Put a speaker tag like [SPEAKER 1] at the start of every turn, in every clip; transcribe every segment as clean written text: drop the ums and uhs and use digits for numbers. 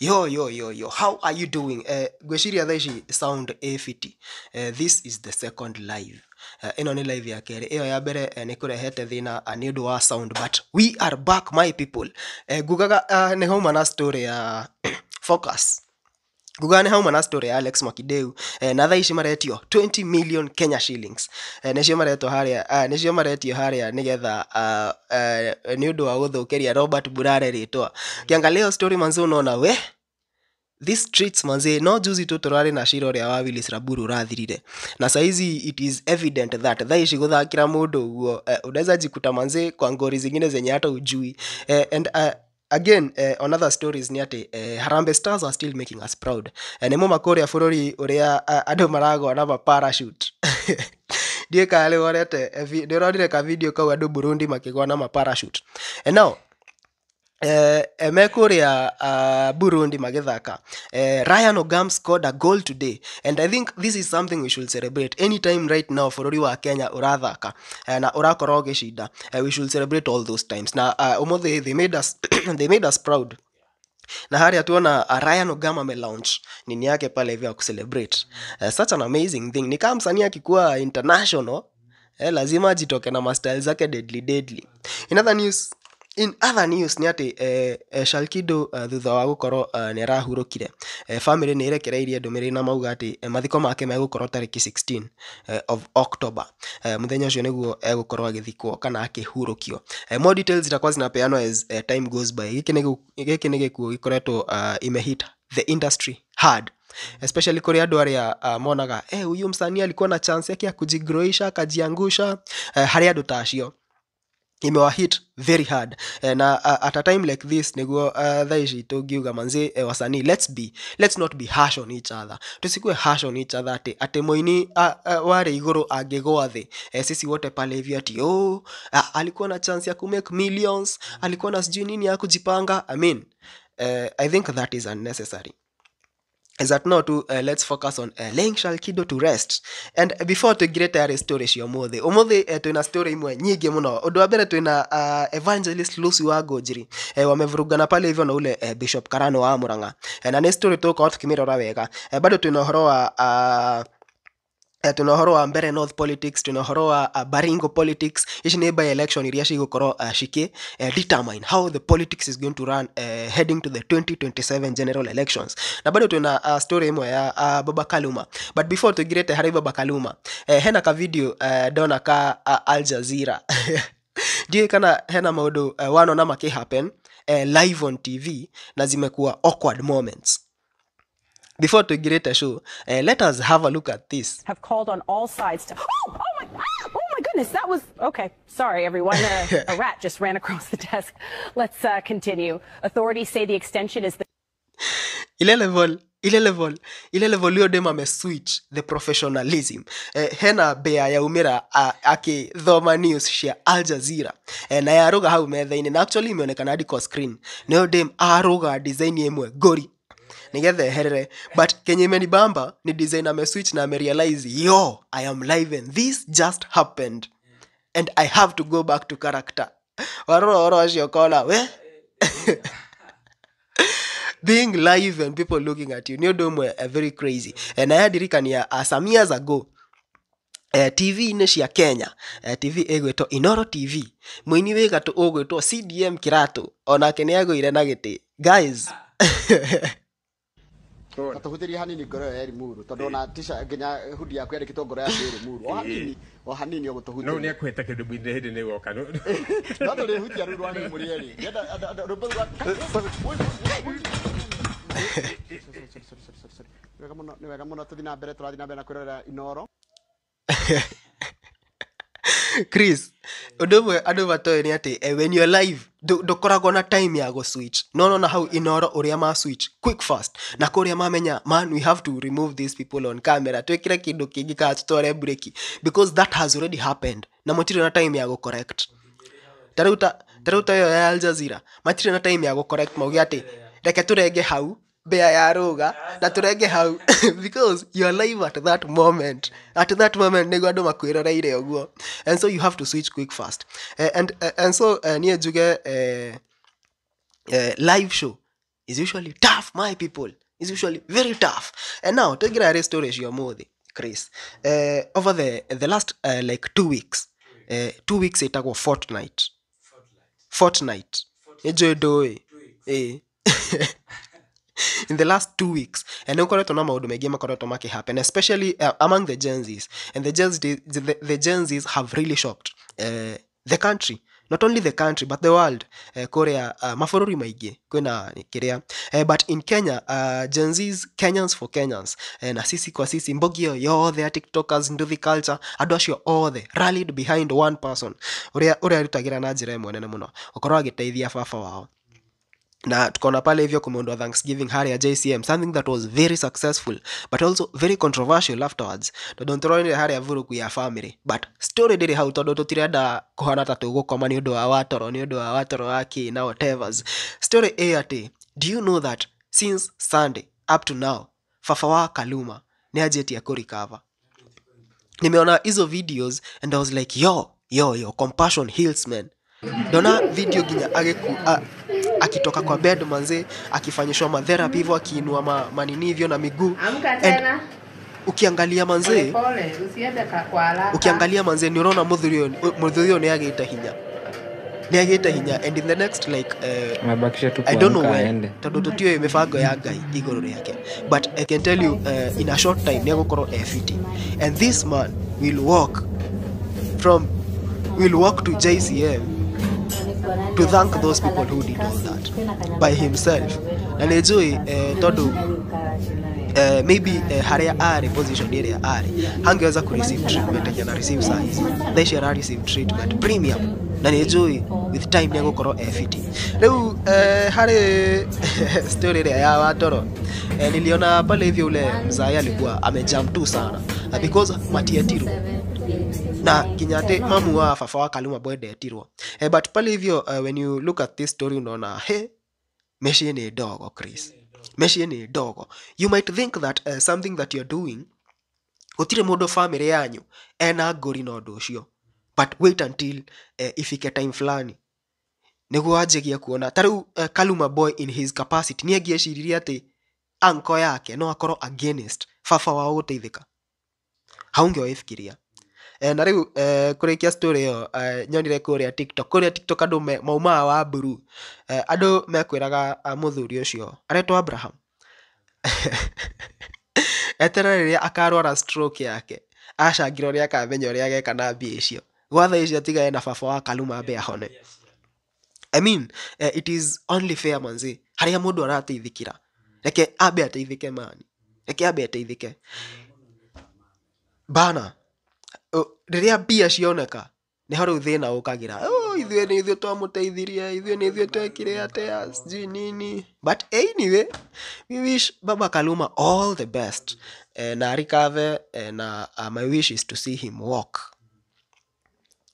[SPEAKER 1] Yo, yo, yo, yo, how are you doing? Ngwĩciria thaa ici sound ĩ fiti. This is the second live. Ĩno nĩ live ya kerĩ. Ĩyo ya mbere nĩ kũrehete thĩna nĩ ũndũ wa sound, but we are back, my people. Ngugaga nĩ hauma na story ya Focus. Ngugaga nĩ hauma na story ya Alex Mwakideu, na thaa ici maretio 20 million Kenya shillings. Nĩcio maretwo harĩa, nĩcio maretio harĩa nĩgetha nĩ ũndũ wa gũthũkĩria Robert Burare rĩtwa. Ukiangalia hiyo story, manze, unaona we these streets, manze, no juzi tu tũrarĩ na cira ũrĩa wa Willis Raburu ũrathirire, na saizi it is evident that thaa ici gũthakĩra mũndũ ũguo, unaweza jikuta, manze, kwa ngori zingine zenye hata ujui. And again, on other stories nĩ atĩ Harambee Stars are still making us proud. Nĩ mauma kũrĩa bũrũri ũrĩa andũ maragwa na maparachute. Ndiũĩ kana nĩ wonete, nĩ ũronire ka video kau, andũ Burundi makĩgwa na maparachute. And now me kũrĩa Burundi magĩthaka, Ryan Ogam scored a goal today, and I think this is something we should celebrate anytime. Right now bũrũri wa Kenya ũrathaka na ũrakorwo ũgĩcinda, we should celebrate all those times. Na ũmũthĩ they made us proud, na harĩa tuona Ryan Ogam amelaunch nini yake pale hivi ya kucelebrate. Such an amazing thing. Ni kama msanii akikuwa international, lazima ajitoke na mastyle zake deadly deadly. In other news nĩ atĩ Shalkido, thutha wa gũkorwo nĩ arahurũkire, family nĩ ĩrekereirie ndũmĩrĩri na mauga atĩ mathiko make megũkorwo tarĩki 16 of October. Mũthenya ũcio nĩguo egũkorwo agĩthikwo kana akĩhurũkio. More details zitakuwa zinapeanwa as time goes by. Gĩkĩ nĩ gĩkuũ gĩkoretwo imehit the industry hard, especially kũrĩ andũ arĩa monaga huyu msanii alikuwa na chance yake ya kujigroisha, akajiangusha. Harĩ andũ ta acio imewahit very hard. Na at a time like this niguo thaa ici tũngiuga, manzi, wasanii, let's not be harsh on each other. Tusikue harsh on each other atĩ mũini warĩ igũrũ angĩgwa thĩ, sisi wote pale hivi ati, "Oh, alikuwa na chance ya kumake millions, alikuwa na sijui nini ya kujipanga." I mean, I think that is unnecessary. Is that no to let's focus on laying Shalkido to rest. And before tuingire tayari story cia ũmũthĩ, ũmũthĩ twĩna story imwe nyingĩ mũno. Ũndũ wa mbere, twĩna Evangelist Lucy wa Ngũnjiri, wamevurugana pale hivyo na ule Bishop Karano wa Murang'a, na nĩ story tũgũkorwo tukĩmĩrora wega. Bado twĩna ũhoro wa twĩna ũhoro wa Mbere North politics, twĩna ũhoro wa Baringo politics. Ici nĩ by election iria cigũkorwo cikĩ determine how the politics is going to run heading to the 2027 general elections. Na bado twĩna story ĩmwe ya Baba Kaluma. But before tuingirĩte harĩ Baba Kaluma, hena ka video ndona ka Al Jazeera. Ndiũĩ kana hena maũndũ wanona makĩ happen live on TV na zimekuwa awkward moments. Before tuingirĩte show, let us have a look at this.
[SPEAKER 2] Have called on all sides to. Oh, oh my, ah, oh my goodness, that was okay. Sorry, everyone. A rat just ran across the desk. Let's continue. Authorities say the extension is the
[SPEAKER 1] Ile level huyo dem ameswitch the professionalism. Hena bea yaumĩra akĩthoma news cia Al Jazeera, na yarũga hau metha-inĩ, na actually imeonekana hadi kwa screen nayo dem arũga design ĩmwe ngori nigetha eherere. But kenye imenibamba ni design ameswitch na amerealize, "Yo, I am live and this just happened and I have to go back to character." Warora ũhoro ũcio ũkona we being live and people looking at you nĩ ũndũ ũmwe very crazy. Na yandirikania some years ago, TV-inĩ cia Kenya, TV ĩgwĩtwo Inoro TV, mũini wĩ gatũ ũgwĩtwo CDM Kiratũ onake nĩ agũire na gĩtĩ, guys.
[SPEAKER 3] Tũhutĩrie hanini ngoro ĩyo ya Limuru, tondũ ona tisha nginya hudi yaku yandĩkĩtwo ngoro yaku ĩ Limuru o hanini o hanini.
[SPEAKER 4] No.
[SPEAKER 3] Ũgũtũhutĩria.
[SPEAKER 4] Nĩ akuhĩta kĩndũ mwine hĩndĩ nĩ goka.
[SPEAKER 3] No tũrĩhutia rĩu rwanyu mũrĩ erĩ. Rwĩmbo rwa. Sorry, sorry, sorry, sorry, sorry. Nĩ wega mũno, nĩ wega mũno. Tũthiĩ na mbere, tũrathiĩ na mbere na kwĩrorera Inoro.
[SPEAKER 1] Chris, ũndũ ũmwe andũ matoĩ nĩ atĩ when you're live ndũkoragwo na time ya gũ-switch. No nona hau Inoro ũrĩa ma switch quick fast na kũrĩa mamenya, "Man, we have to remove these people on camera, twĩkĩre kĩndũ kĩngĩ kana tũtware break," because that has already happened na mũtirĩ na time ya gũ-correct. Ta rĩu ta ĩyo ya Al Jazeera, matirĩ na time ya gũ-correct, mauge atĩ reke tũrenge hau mbea ya rũga na tũrenge hau, because you are live at that moment. At that moment nĩguo andũ makwĩroreire ũguo, and so you have to switch quick fast. And so niĩ njuge live show Is usually tough, my people. Is usually very tough. And now tũingĩra harĩ story cia ũmũthĩ, Chris. Over the last like 2 weeks, 2 weeks ĩtagwo fortnight. Fortnight nĩ njũĩ ndũĩ. Ĩ, in the last 2 weeks nĩ gũkoretwo na maũndũ maingĩ makoretwo makĩhappen, especially among the Gen Zs, and the Gen Zs have really shocked the country, not only the country but the world. Kũrĩa mabũrũri maingĩ kwĩna kĩrĩa, but in Kenya, Gen Zs, Kenyans for Kenyans, na sisi kwa sisi, mbogi ĩyo yothe ya TikTokers, nduthi culture, andũ acio othe rallied behind one person ũrĩa arutagĩra na njĩra ĩmwe nene mũno gũkorwo agĩteithia baba wao. Na tukaona pale hivyo kumeundwa Thanksgiving harĩa JCM, something that was very successful but also very controversial afterwards, tondũ nĩtũronire harĩa vurugu ya family. But story ndĩrĩ hau, tondũ tũtirenda kũhana ta tũgũkoma nĩ ũndũ wa watoro, nĩ ũndũ wa watoro wa kĩ na whatevers. Story ĩ atĩ, do you know that since Sunday up to now, baba wa Kaluma nĩ anjĩtie kũrecover? Nimeona hizo videos and I was like, "Yo, yo, yo, compassion heals, man." Ndona video nginya akitoka kwa bed manze, akifanyishwa matherapy hivyo, akiinua manini hivyo na miguu.
[SPEAKER 5] Amka
[SPEAKER 1] And
[SPEAKER 5] tena.
[SPEAKER 1] ukiangalia manze,
[SPEAKER 5] Pole, usiende kwa haraka.
[SPEAKER 1] Ukiangalia manze, ni unaona muthuri ũyũ nĩ agĩte hinya, nĩ agĩte hinya, and in the next like
[SPEAKER 6] Amebakisha tu
[SPEAKER 1] I don't know
[SPEAKER 6] kuamka
[SPEAKER 1] when,
[SPEAKER 6] aende.
[SPEAKER 1] Tondũ tũtiũĩ mĩbango ya Ngai igũrũ rĩake, but I can tell you, in a short time nĩ egũkorwo e fiti, and this man will walk to JCM to thank those people who did all that by himself. Na nĩ njũĩ tondũ maybe harĩa arĩ, position ĩrĩa arĩ, hangeweza ku receive treatment yenye ana receive saa hizi. Thaa ici ara receive treatment premium, na nĩ njũĩ with time nĩ egũkorwo e fiti. Rĩu harĩ story ĩrĩa ya watoro, niliona pale hivyo ule mzae alikuwa amejam tu sana, because matietirwo na nginya atĩ mamu wa baba wa Kaluma Boy ndetirwo. But pale hivyo, when you look at this story, unaona he mĩciĩ nĩ ndogo, Chris, mĩciĩ nĩ ndogo. You might think that something that you're doing, gũtirĩ mũndũ family yanyu ena ngũri na ũndũ ũcio, but wait until ifike time fulani nĩguo wanjagia kuona. Ta rĩu Kaluma Boy in his capacity nĩ angĩeciririe atĩ anko yake no akorwo against baba wao gũteithĩka? Haungewaifikiria. Na rĩu kũrĩkia story ĩyo, nyonire kũrĩa TikTok andũ maumaga wa mburu, andũ mekwĩraga mũthuri ũcio aretwo Abraham eterere rĩrĩa akarwara stroke yake, acangĩra ũrĩa akamenya ũrĩa ageka na mbia icio. Gwa thaa icio atigane na baba wa Kaluma ambe ahone. I mean, it is only fair manzi, harĩa mũndũ arateithĩkĩra, reke ambe ateithĩke mani, reke ambe ateithĩke bana. Rĩrĩa mbia cioneka nĩho rĩu thĩna ũkagĩra, "Oh, ithuĩ nĩ ithuĩ twamũteithirie, ithuĩ nĩ ithuĩ twekire atĩa," sijui nini. But anyway, we wish Baba Kaluma all the best, na recover, na my wish is to see him walk.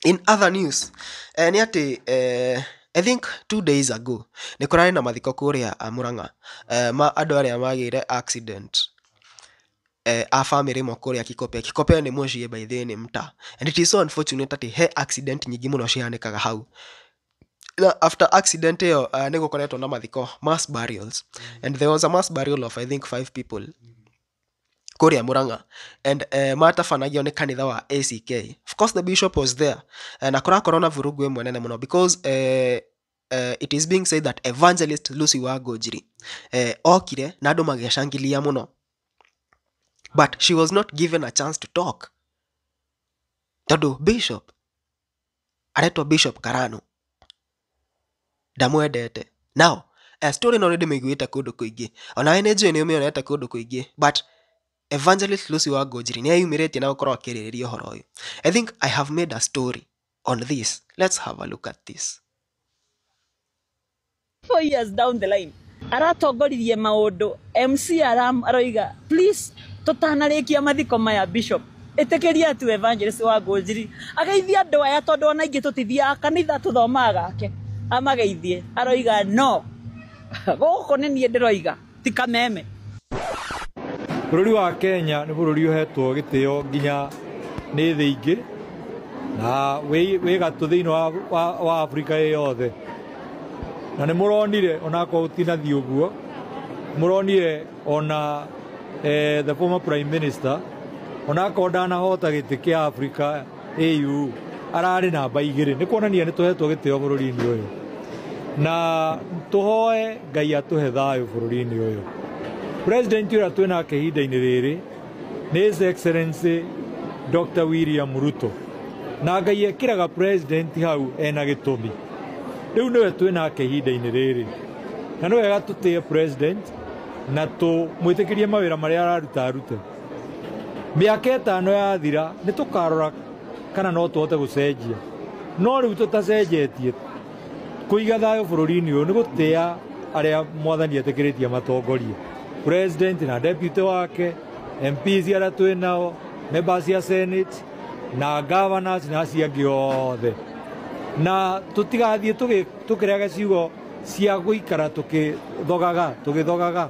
[SPEAKER 1] In other news, nĩ atĩ I think 2 days ago nĩ kũrarĩ na mathiko kũrĩa Murang'a, ma andũ arĩa magĩire accident, a family ĩmwe kũrĩa Kikopey. Kikopey nĩ mũciĩ, by the way, nĩ mtaa, and it is so unfortunate atĩ he accident nyingĩ mũno cihanĩkaga hau. Na after accident ĩyo, nĩ gũkoretwo na mathiko, mass burials, and there was a mass burial of, I think, five people kũrĩa Murang'a, and matabanagio nĩ kanitha wa ACK. Of course the bishop was there, na kũrakorwo na vurugu ĩmwe nene mũno because it is being said that Evangelist Lucy Wangũnjiri okire na andũ magĩcangilia mũno, but she was not given a chance to talk tondũ bishop aretwo Bishop Karano ndamwendete. Now story no nĩ ndĩmĩiguĩte kũndũ kũingĩ, onawe nĩ njũĩ nĩ ũmĩonete kũndũ kũingĩ, but Evangelist Lucy Wangũnjiri nĩ eyumĩrĩtie na gũkorwo akĩrĩrĩria ũhoro ũyũ. I think I have made a story on this. Let's have a look at this.
[SPEAKER 7] 4 years down the line aratongoririe maundu MC aram aroiga, "Please, tutanarikia mathiko maya, bishop, ĩtĩkĩria tu Evangelist wa Ngũnjiri ageithie andũ aya, tondũ ona ingĩ tũtithiaga kanitha, tũthomaga gake, amageithie." Aroiga, "No, gũkũ nĩ niĩ ndĩroiga, ti kameme."
[SPEAKER 8] Bũrũri wa Kenya nĩ bũrũri ũhetwo gĩtĩo nginya nĩ thĩ ingĩ na wĩ gatũ thĩinĩ wa Afrika ĩ yothe. Na nĩ mũronire onakorwo gũtinathiĩ ũguo, mũronire ona the former prime minister onakorwo ndanahota gĩtĩ kĩa Africa AU ararĩ namba 2, nĩ kuonania nĩ tũhetwo gĩtĩo bũrũri-inĩ ũyũ. Na tũhoe Ngai atũhe thayũ bũrũri-inĩ ũyũ. President ũrĩa twĩnake ihinda-inĩ rĩrĩ nĩ His Excellency Dr. William Ruto, na Ngai ekĩraga president hau ena gĩtũmi. Rĩu nĩwe twĩnake ihinda-inĩ rĩrĩ, na nĩ wega tũtĩe president na tũmwĩtĩkĩrie mawĩra marĩa araruta arute. Mĩaka 5 yathira nĩ tũkarora kana no tũhote gũcenjia, no rĩu tũtacenjetie kũiga thayũ bũrũri-inĩ ũyũ nĩ gũtĩa arĩa mwathani etĩkĩrĩtie matongorie, president na deputy wake, MPs arĩa twĩ nao, members cia senate na governors na acio angĩ othe. Na tũtigathiĩ tũkĩrega ciugo cia gũikara tũgĩthogaga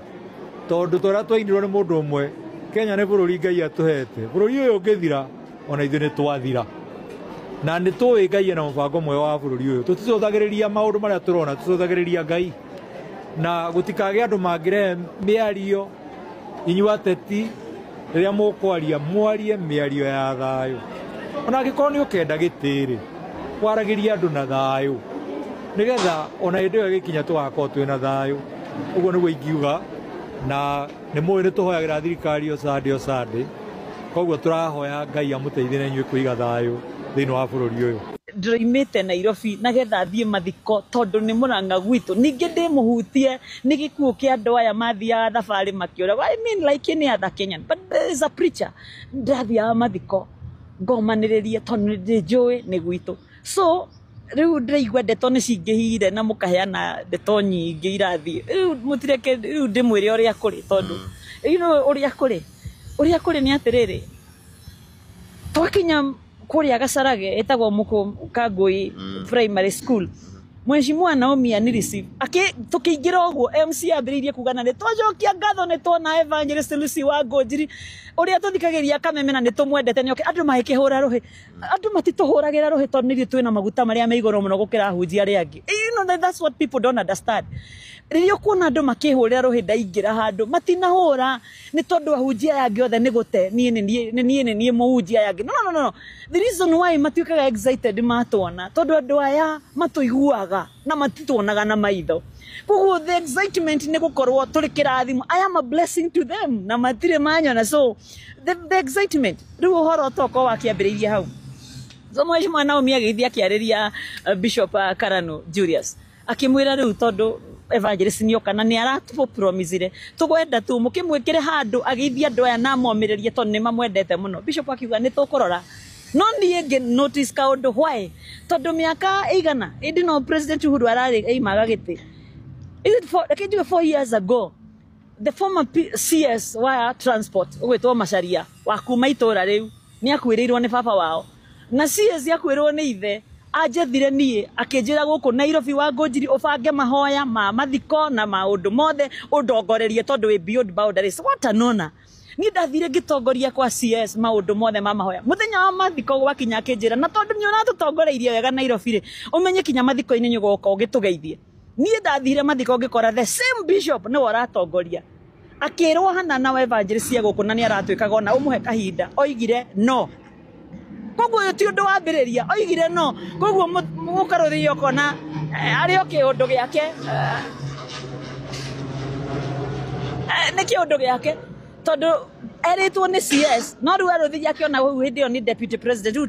[SPEAKER 8] tondũ tũrĩa twainirwo nĩ mũndũ ũmwe. Kenya nĩ bũrũri Ngai atũhete, bũrũri ũyũ ũngĩthira ona ithuĩ nĩ twathira, na nĩ tũĩ Ngai ena mũbango mwega wa bũrũri ũyũ. Tũticũthagĩrĩria maũndũ marĩa tũrona, tũcũthagĩrĩria Ngai, na gũtikagĩe andũ mangĩrehe mĩario. Inyuĩ ateti rĩrĩa mũkwaria mwarie mĩario ya thayũ, ona angĩkorwo nĩ ũkenda gĩtĩ-rĩ, waragĩria andũ na thayũ, nĩgetha ona hĩndĩ ĩyo ĩgĩkinya tũgakorwo twĩna thayũ. Ũguo nĩguo ingiuga, na nĩ mũĩ nĩ tũhoyagĩra thirikari o Sunday o Sunday, koguo tũrahoya Ngai amũteithie na inyuĩ kũiga thayũ thĩinĩ wa bũrũri ũyũ.
[SPEAKER 7] Ndĩroimĩte Nairobi nagetha thiĩ mathiko tondũ nĩ mũrang'a gwitũ, ningĩ ndĩmũhutie nĩ gĩkuũ kĩa andũ aya mathiaga thabarĩ makĩũragwo. I mean like any other Kenyan, but there is a preacher. Ndĩrathiaga mathiko ngomanĩrĩrie tondũ nĩ njũĩ nĩ gwitũ. So rĩu ndĩraigua ndeto nĩ cingĩhire na mũkaheana ndeto nyingĩ irathiĩ. Rĩu mũtireke rĩu ndĩmwĩre ũrĩa kũrĩ, tondũ you know ũrĩa kũrĩ nĩ atĩrĩrĩ, twakinya kũrĩa Gacarage ĩtagwo Mũkũ Kangũi Primary School, Mheshimiwa Naomi anireceive tũkĩingĩra ũguo MC ambĩrĩirie kuga na nĩ twacokia ngatho nĩ tuona Evangelist Lucy wa Ngũnjiri ũrĩa tũthikagĩria Kameme na nĩ tũmwendete nĩ oke. Andũ magĩkĩhũra rũhĩ, andũ matitũhũragĩra rũhĩ tondũ nĩ ithuĩ twĩna maguta marĩa me igũrũ mũno gũkĩra ahunjia arĩa angĩ. You know that's what people don't understand. Rĩrĩa ũkuona andũ makĩhũrĩra rũhĩ ndaingĩra handũ matinahũra nĩ tondũ ahunjia aya angĩ othe nĩ gũte, niĩ nĩ niĩ mũhunjia aya angĩ. No, no, no, no. The reason why matuĩkaga excited matuona tondũ andũ aya matũiguaga na matituonaga na maitho. Koguo the excitement nĩ gũkorwo tũrĩ kĩrathimo. I am a blessing to them na matirĩ manyona, so the excitement rĩu ũhoro ũtokorwo wakĩambĩrĩirie hau. So Mheshimiwa Naomi agĩthiĩ akĩarĩria Bishop Karanu Julius akĩmwĩra rĩu tondũ evangelist nĩoka na nĩ aratũpromisire tũgwenda tu mũkĩmwĩkĩre handũ agĩithie andũ aya na momĩrĩrie tondũ nĩ mamwendete mũno. Bishop akiuga nĩ tũkũrora, no niĩ ngĩ notice kaũndũ why, tondũ mĩaka ĩigana ĩndĩ no President Uhuru ararĩ eimaga gĩtĩ, is it four, reke njuge 4 years ago the former CS wa transport ũgwĩtwo Macharia wa kuma itũra rĩu nĩ akuĩrĩirwo nĩ baba wao, na CS akuĩrĩirwo nĩ ithe. Anjethire niĩ akĩnjĩra gũkũ Nairobi wa Ngũnjiri ũbange mahoya ma mathiko na maũndũ mothe ũndongorerie tondũ wĩ beyond boundaries. What an honor. Niĩ ndathire ngĩtongoria kwa CS maũndũ mothe ma mahoya. Mũthenya wa mathiko gwakinya akĩnjĩra na tondũ nĩ ũratũtongoreirie wega Nairobi rĩ, ũmenye kinya mathiko-inĩ nĩ ũgoka ũgĩtũgeithie. Niĩ ndathire mathiko ngĩkora the same bishop nĩwe ũratongoria. Akĩrwo hana na evangelist cia gũkũ na nĩ aratuĩkaga ona ũmũhe kahinda, oigire no. Koguo ũyũ ti ũndũ wambĩrĩria, oigire no. Koguo mũkarũthia ũkona arĩ o kĩũndũ gĩake, nĩ kĩũndũ gĩake tondũ erĩtwo nĩ CS, no rĩu arũthĩria akĩona hau hĩndĩ ĩyo nĩ deputy president. Rĩu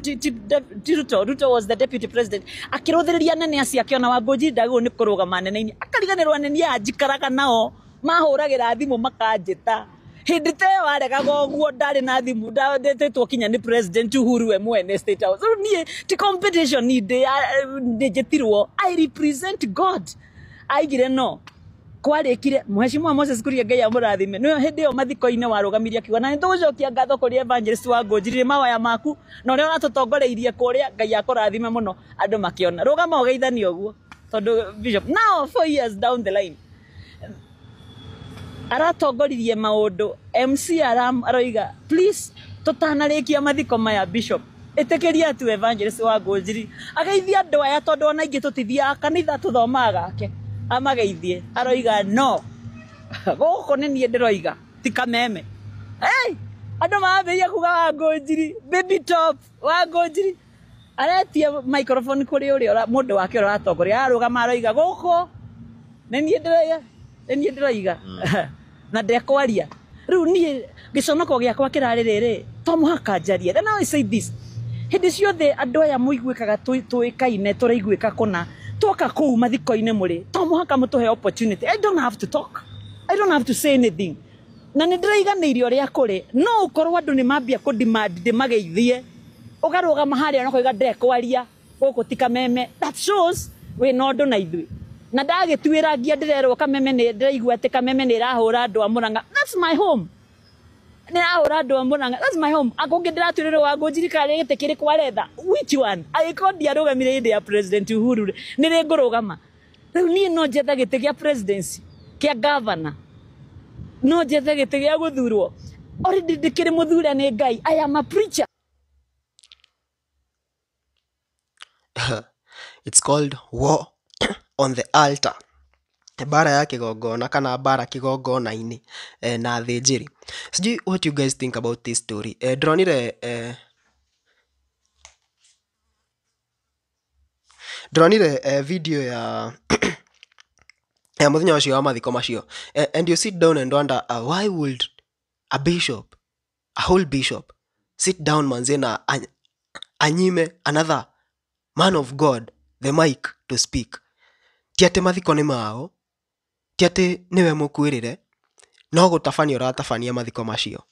[SPEAKER 7] ti Ruto, Ruto was the deputy president. Akĩrũthĩrĩria anene acio akĩona Wangũnjiri ndagĩrĩirwo nĩ kũrũgama anene-inĩ, akariganĩrwo anene aya njikaraga nao mahũragĩra thimũ makanjĩta. Hĩndĩ ta ĩyo aregaga ũguo ndarĩ na thimũ, ndetĩtwo kinya nĩ President Uhuru we mwene State House. Rĩu niĩ ti competition ndĩnjĩtirwo, I represent God. Aigire no kwarĩkire Mheshimiwa Moses Kuria Ngai amũrathime, nĩwe hĩndĩ ĩyo mathiko-inĩ warũgamirie akiuga na nĩtũgũcokia ngatho kũrĩ Evangelist wa Ngũnjiri mawaya maku na ũrĩa ũratũtongoreirie kũrĩa, Ngai akũrathime mũno. Andũ makĩona rũgama ũgeithanie ũguo tondũ Bishop now 4 years down the line aratongoririe maũndũ. MC aroiga please tũtanarĩkia mathiko maya Bishop ĩtĩkĩria tu Evangelist wa Ngũnjiri ageithie andũ aya tondũ ona ingĩ tũtithiaga kanitha tũthomaga gake. Amageithie aroiga no gũkũ nĩ niĩ ndĩroiga ti Kameme. Hey, andũ mambĩrĩria kuga Wangũnjiri baby top Wangũnjiri aretia microphone kũrĩ ũrĩa mũndũ wake ũrĩa ũratongoria ararũgama aroiga gũkũ nĩ niĩ ndĩroiga nĩ niĩ ndĩroiga na ndekwaria. Rĩu niĩ gĩconoko gĩakwa kĩrarĩ rĩrĩ to mũhaka njarie. And now I say this, hĩndĩ ciothe andũ aya mũiguĩkaga tũĩkaine tũraiguĩka kũna twoka kũu mathiko-inĩ mũrĩ to mũhaka mũtũhe opportunity. I don't have to talk, I don't have to say anything. Na nĩ ndĩraiganĩire ũrĩa kũrĩ no ũkorwo andũ nĩ mambia kũ demand ndĩmageithie ũkarũgama harĩa na ũkoiga ndekwaria gũkũ ti Kameme. That shows wĩna ũndũ na ithuĩ. Na ndagĩtuĩra ngia ndĩrerwo Kameme nĩ ndĩraigua atĩ Kameme nĩ ĩrahũra andũ a Mũrang'a. That's my home. Nĩ ĩrahũra andũ a Mũrang'a. That's my home. Akũngĩ ndĩratuĩrĩrwo Wangũnjiri karĩ gĩtĩ kĩrĩkũ aretha. Which one? Angĩkorwo ndiarũgamire hĩndĩ ya President Uhuru nĩ rĩ ngũrũgama? Rĩu niĩ no njethe gĩtĩ gĩa presidency, kĩa governor. No njethe gĩtĩ gĩa gũthurwo. Already ndĩkĩrĩ mũthure nĩ Ngai. I am a preacher.
[SPEAKER 1] It's called war on the altar. Mbara ya kigongona kana mbara kigongona-inĩ na athĩnjĩri. Sijui what you guys think about this story. Ndĩronire video ya ya mũthenya ũcio wa mathiko macio, and you sit down and wonder why would a bishop, a whole bishop, sit down manze na anyime another man of God the mic to speak. Ti atĩ mathiko nĩ mao, ti atĩ nĩwe mũkuĩrĩre, no gũtabania ũratabania mathiko macio.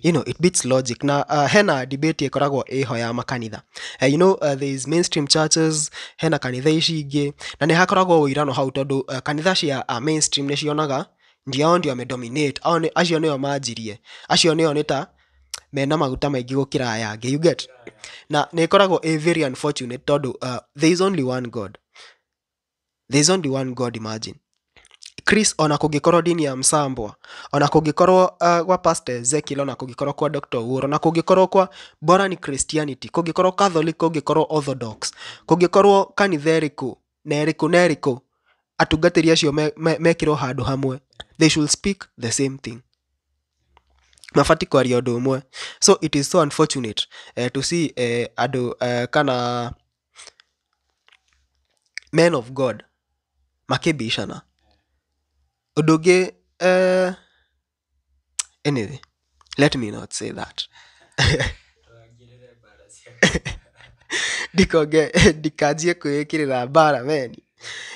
[SPEAKER 1] You know, it beats logic. Na hena debate ĩkoragwo ĩho ya makanitha. You know, there is mainstream churches, hena kanitha ici ingĩ, na nĩ hakoragwo ũirano hau tondũ kanitha cia mainstream nĩ cionaga ndio ndio amedominate, acio nĩo manjirie, acio nĩo nĩ ta mena maguta maingĩ gũkĩra aya angĩ, you get? Na nĩ ĩkoragwo ĩ very unfortunate tondũ there is only one God. There is only one God, imagine. Chris, ona kũngĩkorwo dini ya Msambwa, ona kũngĩkorwo kwa Pastor Ezekiel, ona kũngĩkorwo kwa Dr. Owuor, ona kũngĩkorwo kwa bora ni Christianity, kũngĩkorwo Catholic, kũngĩkorwo Orthodox, kũngĩkorwo kanitha ĩrĩkũ na ĩrĩkũ na ĩrĩkũ, atungatĩri acio mekĩrwo handũ hamwe, they should speak the same thing. Mabati kwaria ũndũ ũmwe. So it is so unfortunate to see andũ kana men of God makĩbicana. Ũndũ ũngĩ, anyway, let me not say that. Ndikanjie kwĩĩkĩrĩra mbara meni.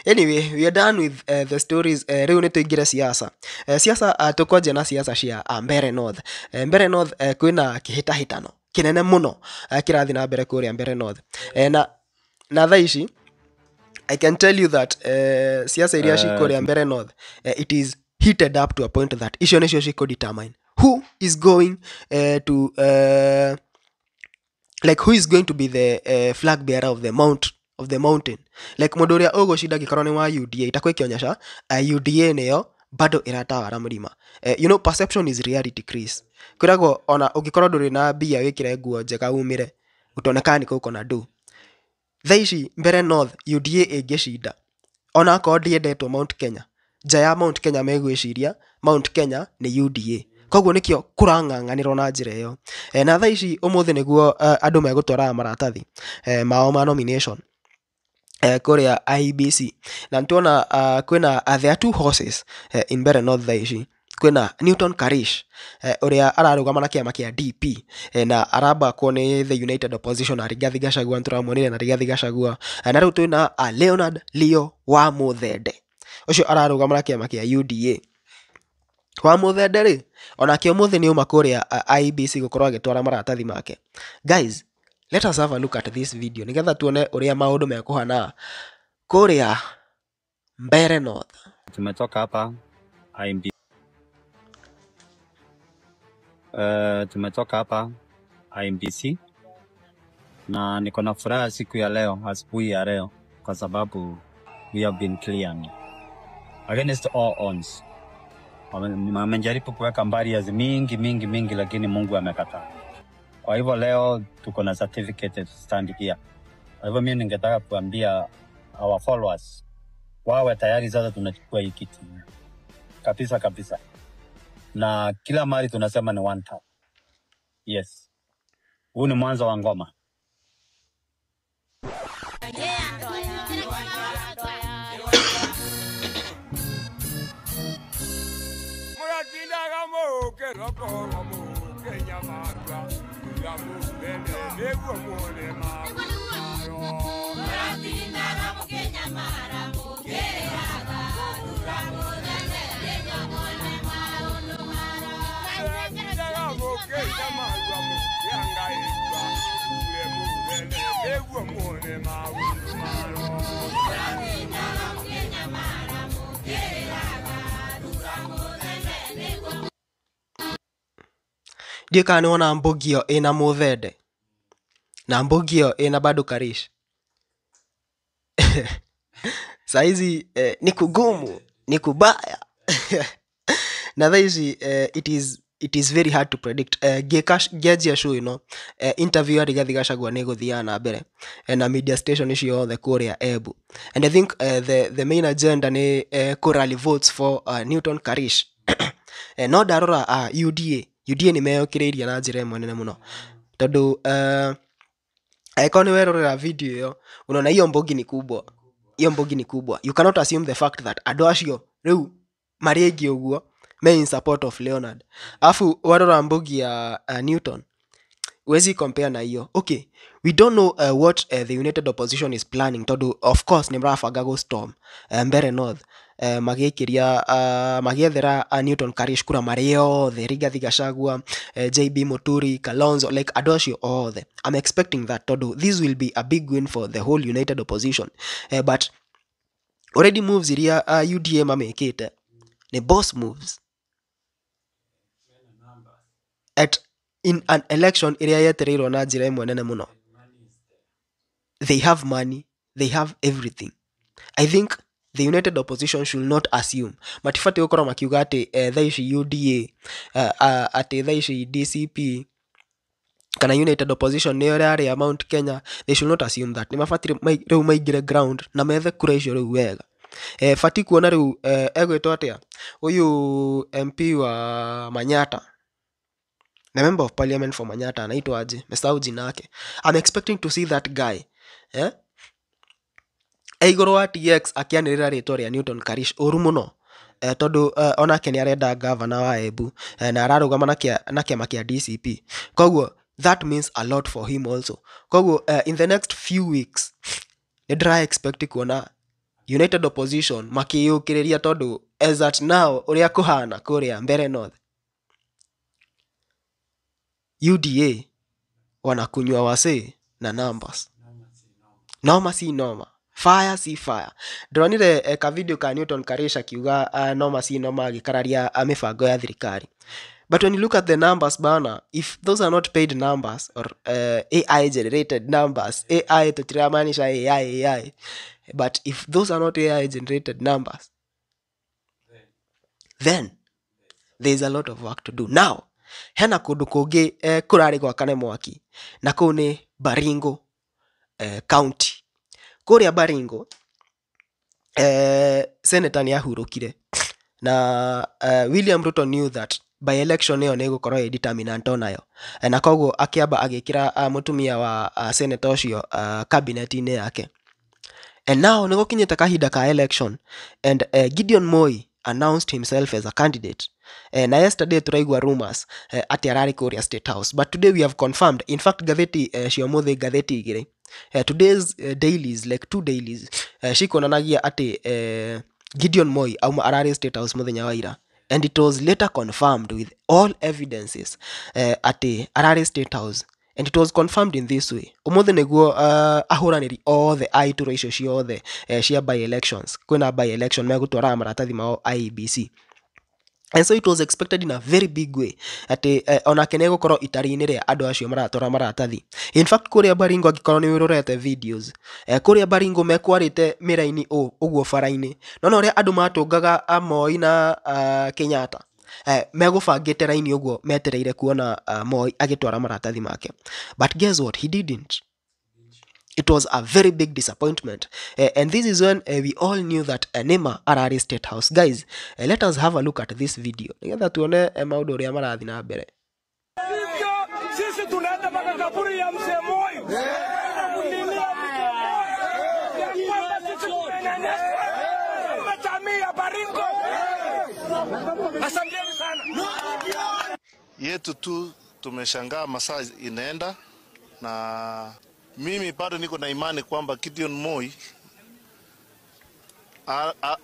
[SPEAKER 1] Anyway, we are done with the stories. Rĩu nĩ tũingĩre siasa. Siasa tũkwanjia na siasa cia Mbeere North. Mbeere North kwĩna kĩhĩtahĩtano kĩnene mũno kĩrathiĩ na mbere kũrĩa Mbeere North. Na thaa ici I can tell you that siasa iria cikũrĩa Mbeere North, it is heated up to a point that icio nĩcio cikũ determine who is going to like who is going to be the flag bearer of the mount of the mountain. Like mũndũ ũrĩa ũgũcinda angĩkorwo nĩ wa UDA itakwĩ kĩonyesha UDA nĩyo bado ĩratawara mũrima. You know, perception is reality, Chris. Kwĩragwo ona ũngĩkorwo ndũrĩ na mbia wĩkĩre nguo njega umĩre ũtonekana nĩ kũu na ndũ. Thaa ici Mbeere North UDA ĩngĩcinda ona akorwo ndĩendetwo Mount Kenya, nja ya Mount Kenya megwĩciria Mount Kenya nĩ UDA. Koguo nĩkĩo kũrang'ang'anĩrwo na njĩra ĩyo. Na thaa ici ũmũthĩ nĩguo andũ megũtwaraga maratathi mao ma nomination kũrĩa IEBC. Na nĩtuona kwĩna there are two horses in Mbeere North thaa ici. Kwĩna Newton Karish ũrĩa ararũgama na kĩama kĩa DP na arabakwo nĩ the United Opposition na Rigathi Gachagua, nĩtũramuonire na Rigathi Gachagua. Na rĩu twĩna Leonard Leo wa Muthende ũcio ararũgama na kĩama kĩa UDA. Wa Muthende rĩ onake ũmũthĩ nĩ uma kũrĩa IEBC gũkorwo agĩtwara maratathi make. Guys, let us have a look at this video nĩgetha tuone ũrĩa maũndũ mekũhana kũrĩa Mbeere North.
[SPEAKER 6] Tumetoka hapa IMB. Tumetoka hapa IMBC na niko na furaha siku ya leo, asubuhi ya leo, kwa sababu we have been cleared against all odds. Wamejaribu kuweka barriers mingi mingi mingi, lakini Mungu amekataa. Kwa hivyo leo tuko na certificate stand here. Kwa hivyo mimi ningetaka kuambia our followers wawe tayari sasa tunachukua hii kiti kabisa kabisa, na kila mahali tunasema ni one time. Yes, huu ni mwanzo wa ngoma.
[SPEAKER 1] Ndiũĩ kana nĩwona mbũgi ĩyo ĩna mũthende na mbũgi ĩyo ĩna bado Karish. Saizi ni kugumu, ni kubaya. Na thaa ici it is very hard to predict. Ngĩanjia show ĩno, interview ya Rigathi Gachagua nĩ ĩgũthiaga na mbere na media station icio yothe kũrĩa Embu, and I think the main agenda nĩ kũ rally votes for Newton Karish. No ndarora UDA nĩ meyũkĩrĩirie na njĩra ĩmwe nene mũno, tondũ angĩkorwo nĩ werorera video ĩyo, unaona hiyo mbogi ni kubwa, hiyo mbogi ni kubwa. You cannot assume the fact that andũ acio rĩu marĩ aingĩ ũguo me in support of Leonard. Afu warora mbogi ya Newton, huwezi compare na hiyo. Okay, we don't know what the united opposition is planning, tondũ of course nĩ marabanga go storm Mbere North, magĩikĩria magĩethera Newton Karish kura marĩ othe, Rigathi Gachagua, JB Muturi, Kalonzo, like andũ acio othe. I'm expecting that, tondũ this will be a big win for the whole united opposition. But already moves iria UDA mamĩkĩte nĩ boss moves at in an election ĩrĩa yetereirwo na njĩra ĩmwe nene mũno. They have money, they have everything. I think the united opposition should not assume, matibatiĩ gũkorwo makiuga atĩ thaa ici UDA, atĩ thaa ici DCP kana united opposition nĩyo ĩrarĩa Mount Kenya. They should not assume that. Nĩ mabatiĩ rĩu maingĩre ground na methe kura icio rĩu wega. Bati kuona rĩu egwĩtwo atĩa ũyũ MP wa Manyata, the member of parliament for Manyata, anaitwa aje? Mesahau jina yake. I'm expecting to see that guy, eh? E igũrũ wa TX akĩanĩrĩra rĩtwa rĩa Newton Karish ũru mũno, tondũ onake nĩ arenda gavana wa Embu, na ararũgama na kĩama kĩa DCP. Koguo that means a lot for him also. Koguo in the next few weeks nĩ ndĩra expect kuona united opposition makĩyũkĩrĩria, tondũ as at now ũrĩa kũhana kũrĩa Mbere North, UDA wanakunywa wasee na numbers. Noma si noma, fire si fire. Ndĩronire ka video ka Newton Karish akiuga noma si noma, agĩkararia mĩbango ya thirikari. But when you look at the numbers bana, if those are not paid numbers or AI generated numbers, AI tutiramaanisha AI AI, but if those are not AI generated numbers, then there is a lot of work to do. Now hena kũndũ kũngĩ kũrarĩ gwakane mwaki, na kũu nĩ Baringo County. Kũrĩa Baringo, senator nĩ ahurũkire, na William Ruto knew that by election ĩyo nĩ ĩgũkorwo ĩ determinant onayo. Na koguo akĩamba agĩkĩra mũtumia wa senator ũcio cabinet-inĩ yake. And now nĩ gũkinyĩte kahinda ka election, and Gideon Moi announced himself as a candidate. Na yesterday tũraigua rumors atĩ ararĩ kũrĩa State House, but today we have confirmed. In fact, ngathĩti cia ũmũthĩ, ngathĩti igĩrĩ, today's dailies, like two dailies, cikuonanagia atĩ Gideon Moi auma ararĩ State House mũthenya wa ira, and it was later confirmed with all evidences atĩ ararĩ State House, and it was confirmed in this way. Ũmũthĩ nĩguo ahũranĩri othe a iturwa icio ciothe cia by elections, kwĩna by election, megũtwaraga maratathi mao IEBC. And so it was expected in a very big way atĩ onake nĩ egũkorwo itari-inĩ rĩa andũ acio maratwara maratathi. In fact, kũrĩa Baringo, angĩkorwo nĩ ũrorete videos, kũrĩa Baringo mekwarĩte mĩraini ũguo bara-inĩ, nona ũrĩa andũ matũngaga Moi na Kenyatta, megũbangĩte raini ũguo metereire kuona Moi agĩtwara maratathi make. But guess what? He didn't. It was a very big disappointment. And this is when we all knew that nĩma ararĩ State House. Guys, let us have a look at this video nĩgetha tuone maũndũ ũrĩa marathiĩ na mbere.
[SPEAKER 9] Hivyo sisi tunaenda mpaka kaburi ya mzee Moi kulilia mzee Moi ya kwamba sisi tumenyanyaswa kama jamii ya Baringo. Asanteni sana.
[SPEAKER 10] Yetu tu tumeshangaa masaa inaenda, na mimi bado niko na imani kwamba Gideon Moi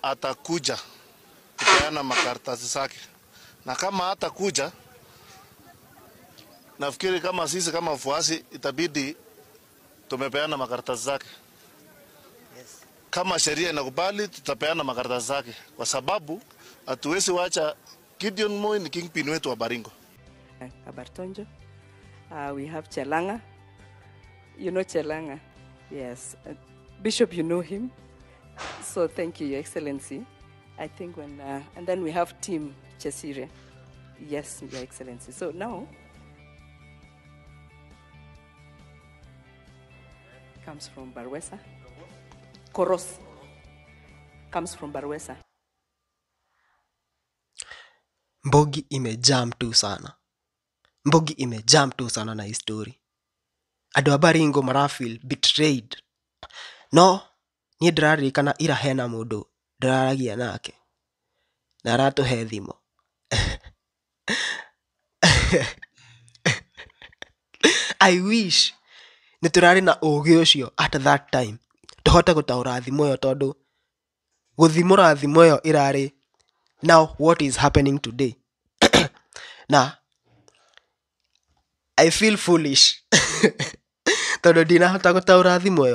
[SPEAKER 10] atakuja kupeana makaratasi zake, na kama hatakuja, nafikiri kama sisi kama wafuasi itabidi tumepeana makaratasi zake. Kama sheria inakubali, tutapeana makaratasi zake, kwa sababu hatuwezi wacha Gideon Moi ni kingpin wetu wa Baringo.
[SPEAKER 11] Kabartonjo. We have Chelanga. You know Chelanga? Yes. Bishop, you know him. So thank you, Your Excellency. I think when, and then we have Team Chesire. Yes, Your Excellency. So now, comes from Barwesa. Koros comes from Barwesa.
[SPEAKER 1] Mbogi imejam tu sana, mbogi imejam tu sana na hii story. Andũ a Baringo marafeel betrayed. No niĩ ndĩraririkana ira hena mũndũ ndĩraragia nake na aratũhe thimo. I wish nĩ tũrarĩ na ũgĩ ũcio at that time tũhote gũtaũra thimo ĩyo, tondũ gũthimũra thimo ĩyo ĩrarĩ now what is happening today. Na I feel foolish tondũ ndinahota gũtaũra thimo ĩyo.